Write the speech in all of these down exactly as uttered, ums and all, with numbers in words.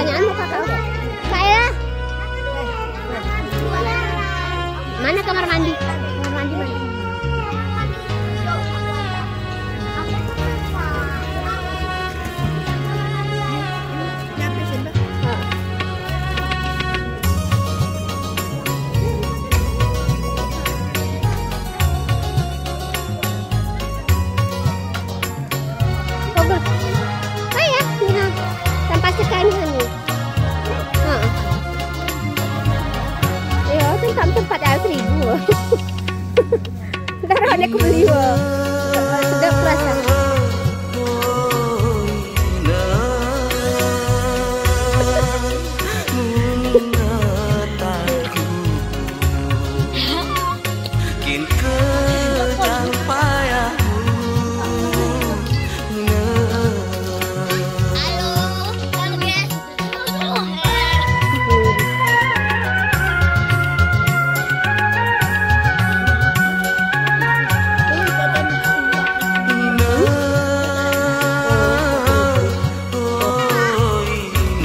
Pertanyaan mau kakak. Kak Ella. Mana kamar mandi? Kamar mandi mana? Bagus. Payah ni ha. Tanpa sekat ni ha ni. Ha. Ya, tempat-tempat dah seribu. Dah ada aku beli wah. Sedap rasa.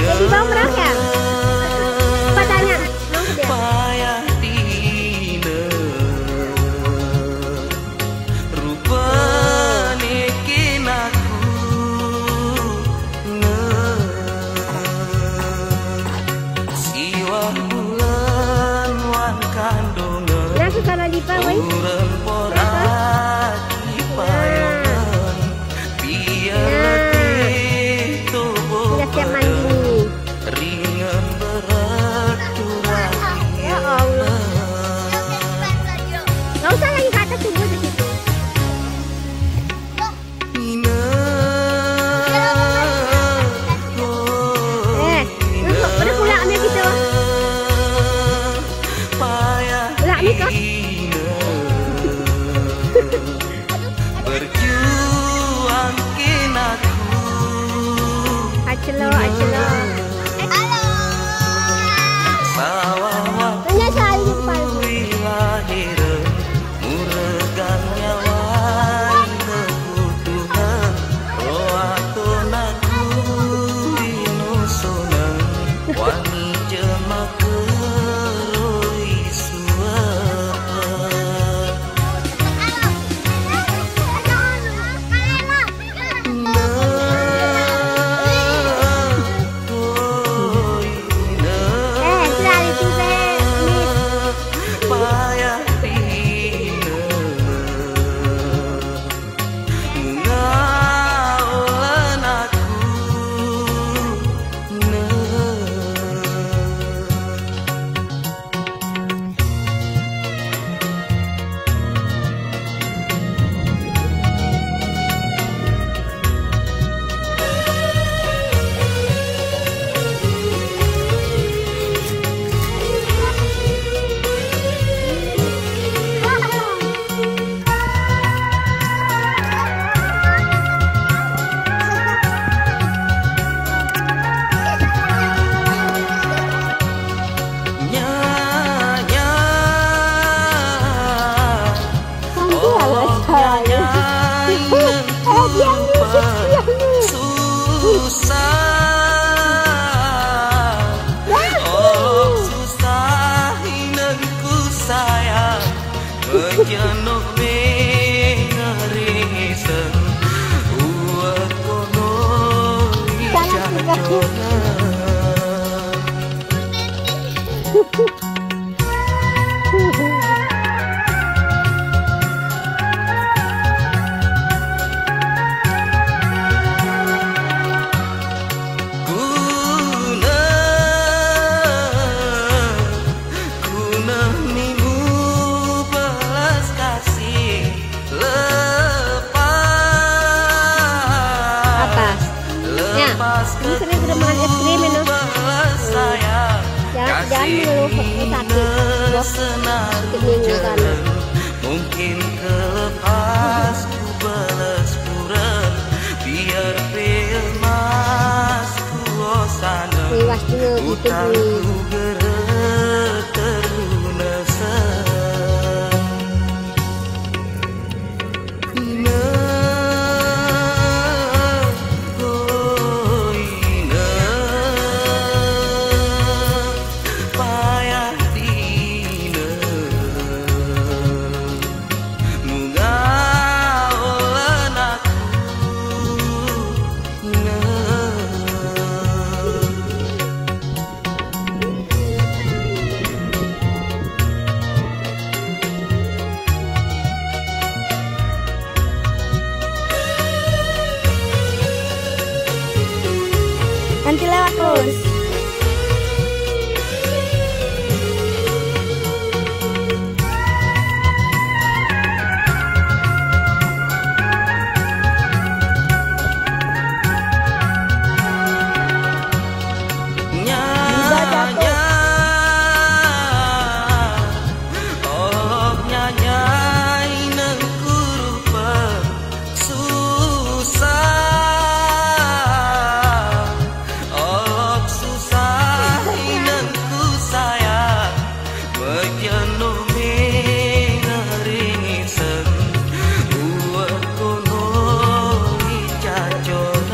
Jadi bang berapa? Patanya, bang dia. Rupani kinaku na siwa bulan wan kandungan. Nah, aku kalau lipat, weh. Urang porak payungan, biar letih tubuh. Sudah siap mandi ni. Ringan berat turang. Ya Allah. Nggak usah lagi ke atas, tunggu di situ. Eh, udah pulang ambil kita. Pulang ambil kau. Berjuang kinaku. Acelo, acelo. Halo. Sawah waktu lahir, muregang nyawa neubeutuhan. Roh ateueh nakui nusona, wangi jeumah keuroi suwah. Susah, oh, susah, inengku sayang. Meujanok meuringisen, uwa kono ijak jona. Guna Guna nimu belas kasih lepas. Apa? Ya, lepas ini sering kena makan es krim, ya, no? Belas sayang. Jangan, jangan mengeluh, sakit. Wah, sakit minggu kan. Mungkin kelepas ku belas kurang, biar pil mas Liwas deungoe itu bunyi. Nanti lewat terus. Nyan, nyan, oh, nyan, nyan, neuk kurupeue. Susah, oh, susah, inong ku sayang, meujeuet nyoe meuringisen, buet keunoe icacolan.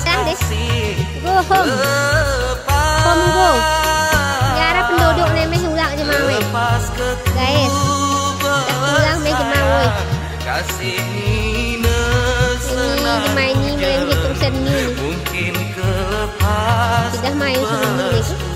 Dah deh. Go home. Home go. Nyan arah penduduk ni meh ulak jemaah weh. Guys, dah pulang meh jemaah weh. Ini jemaah ini meh terusan ni. Sudah main sama ni.